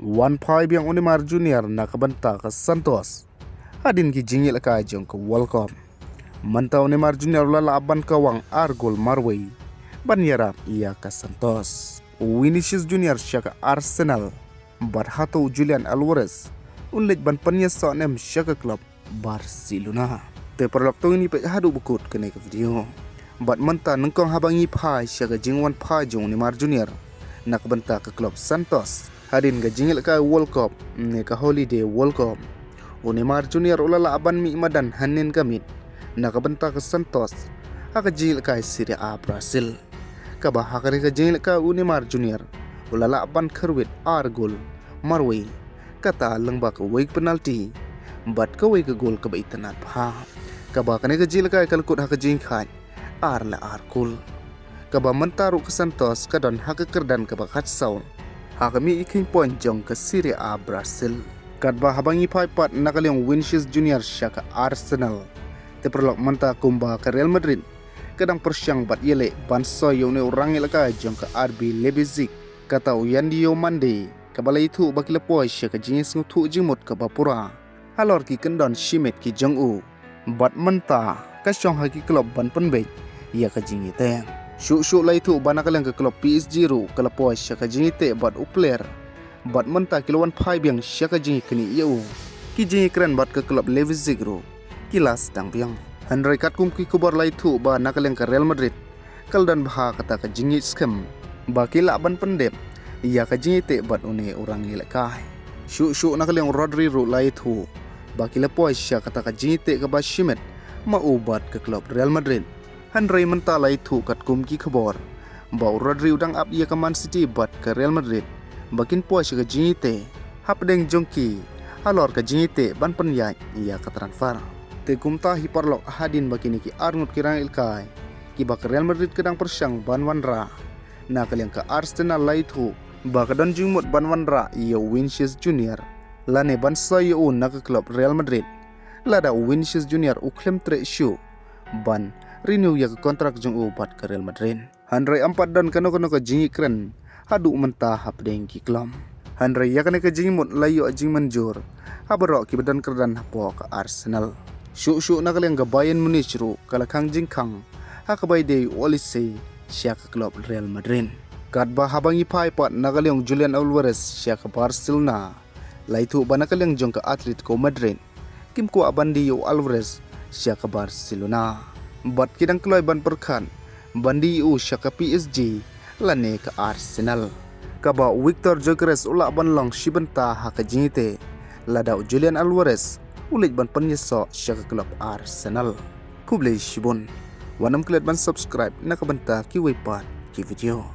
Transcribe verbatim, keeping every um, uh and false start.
Wan phai biang u Neymar Junior na ka bynta ka Santos hadien ki jingïalehkai jong ka World Cup. Mynta u Neymar Junior u la lah ban kawang ar gol marwei ban ïarap ïa ka Santos. U Vinicius Junior sha ka Arsenal bad hato u Julian Alvarez un leit ban pynïasoh ne em sha ka klub Barcelona. Te paralok, to ngin ïa peit haduh ba kut kane ka video. Bad mynta nyngkong haba ngi phai sha ka jingwan phai jong u Neymar Junior na ka bynta ka klub Santos hadien ka jingïalehkai World Cup ne ka Holiday World Cup, u Neymar Junior u la lah ban mih madan hynnin ka miet na ka bynta ka Santos ha ka jingïalehkai Serie A Brazil. Kaba ha kane ka jingïalehkai u Neymar Junior u la lah ban kyrwit ar gol marwei, kata lyngba kawei ka penalti bad kawei ka gol kaba itynnad bha. Kaba kane ka jingïalehkai ka la kut ha ka jingkhaid ar la ar gol. Kaba mynta ruh ka Santos ka don ha ka kyrdan kaba khatsaw ha ka miet ïakhun point jong ka Serie A Brazil. Katba haba ngi phai pat na ka liang u Vinicius Junior sha ka Arsenal, te paralok, mynta kumba ka Real Madrid ka dang pyrshang bad ïaleh ban soi ïa une u rangïalehkai jong ka R B Leipzig, kata u Yan Diomande, kaba la ïathuh ba ki la poi sha ka jingïasngewthuh jingmut kaba pura halor ki kyndon shimet ki jong u. Bad mynta ka shong ha ki klub ban pynbeit ïa ka jingïateh. Shuh shuh la ïathuh ba na ka liang ka klub P S G ruh ka la poi sha ka jingïateh bad u player. Bad mynta ki la wan phai biang sha ka jingïaknieh ïa u. Ki jingïakren bad ka klub Leipzig ruh ki la sdang biang. Hynrei katkum ki khubor la ïathuh ba na ka liang ka Real Madrid ka la don bha kata ka jingngeit skhem ba ki lah ban pyndep ïa ka jingïateh bad une u rangïalehkai. Shuh shuh na ka liang u Rodri ruh la ïathuh ba ki la poi sha kata ka jingïateh kaba shimet ma u bad ka klub Real Madrid. Hynrei mynta la ïathuh katkum ki khubor ba u Rodri u dang ap ïa ka Man City bad ka Real Madrid ba kin poi sha ka jingïateh hapdeng jong ki halor ka jingïateh ban pynïaid ïa ka transfer. Te kumta hi paralok, hadien ba kine ki arngut ki rangïalehkai kiba ka Real Madrid ka dang pyrshang ban wanrah, na ka liang ka Arsenal la ïathuh ba ka don jingmut ban wanrah ïa u Vinicius Junior lane ban soi ïa u na ka klub Real Madrid lada u Vinicius Junior u khlem treh shuh ban renew ïa ka kontrak jong u bad ka Real Madrid. Hynrei ym pat don kano kano ka jingïakren haduh mynta hapdeng ki klub. Hynrei ïa kane ka jingmut la ïoh jingmynjur ha baroh kiba don kyrdan hapoh ka Arsenal. Shuh shuh na ka liang ka Bayern Munich ruh ka la khang jingkhang ha kaba ïadei u Olise sha ka klub Real Madrid. Katba haba ngi phai pat na ka liang u Julian Alvarez sha ka Barcelona, la ïathuh ba na ka liang jong ka Atletico Madrid kim kwah ban die ïa u Alvarez sha ka Barcelona. Bad ki dang kloi ban pyrkhat ban die ïa u sha ka P S G lane ka Arsenal. Kaba u Viktor Gyökeres u lah ban long shi bynta ha ka jingïateh lada u Julian Alvarez u leit ban pynïasoh sha ka klub Arsenal. Khublei shibun. Wat nym klet ban subscribe na ka bynta kiwei pat ki video.